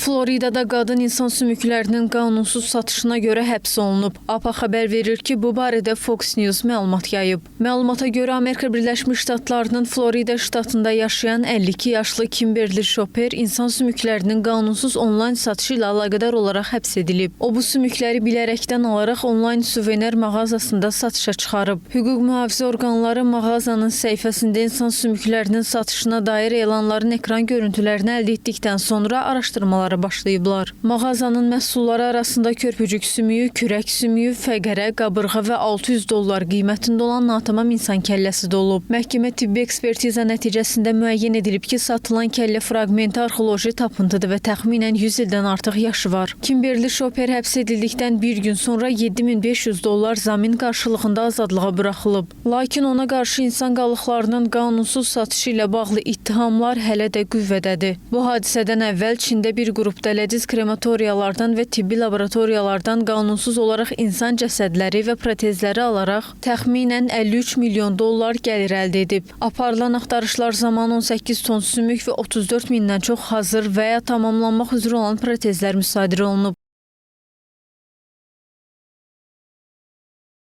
Floridada qadın insan sümüklərinin qanunsuz satışına görə həbs olunub. APA xəbər verir ki, bu barədə Fox News məlumat yayıb. Məlumata görə, Amerika Birləşmiş Ştatlarının Florida ştatında yaşayan 52 yaşlı Kimberly Şoper insan sümüklərinin qanunsuz onlayn satışı ilə əlaqədar olaraq həbs edilib. O, bu sümükləri bilərəkdən alaraq onlayn suvenir mağazasında satışa çıxarıb. Hüquq mühafizə orqanları mağazanın səhifəsində insan sümüklərinin satışına dair elanların ekran görüntülərini əldə etdikdən sonra araşdırmalara başlayıblar. Mağazanın məhsulları arasında körpücük sümüyü, kürək sümüyü, fəqərə, qabırğa və 600 dollar qiymətində olan natamam insan kəlləsi də olub. Məhkəmə tibbi ekspertiza nəticəsində müəyyən edilib ki, satılan kəllə fraqmenti arxeoloji tapıntıdır və təxminən 100 ildən artıq yaşı var. Kimberly Şoper həbs edildikdən bir gün sonra 7500 dollar zamin qarşılığında azadlığa buraxılıb. Lakin ona qarşı insan qalıqlarının qanunsuz satışı ilə bağlı ittihamlar hələ də qüvvədədir. Bu hadisədən əvvəl Çində bir qrup dələdiz krematoriyalardan və tibbi laboratoriyalardan qanunsuz olaraq insan cəsədləri və protezləri alaraq təxminən 53 milyon dollar gəlir əldə edib. Aparılan axtarışlar zamanı 18 ton sümük və 34 mindən çox hazır və ya tamamlanmaq üzrə olan protezlər müsadirə olunub.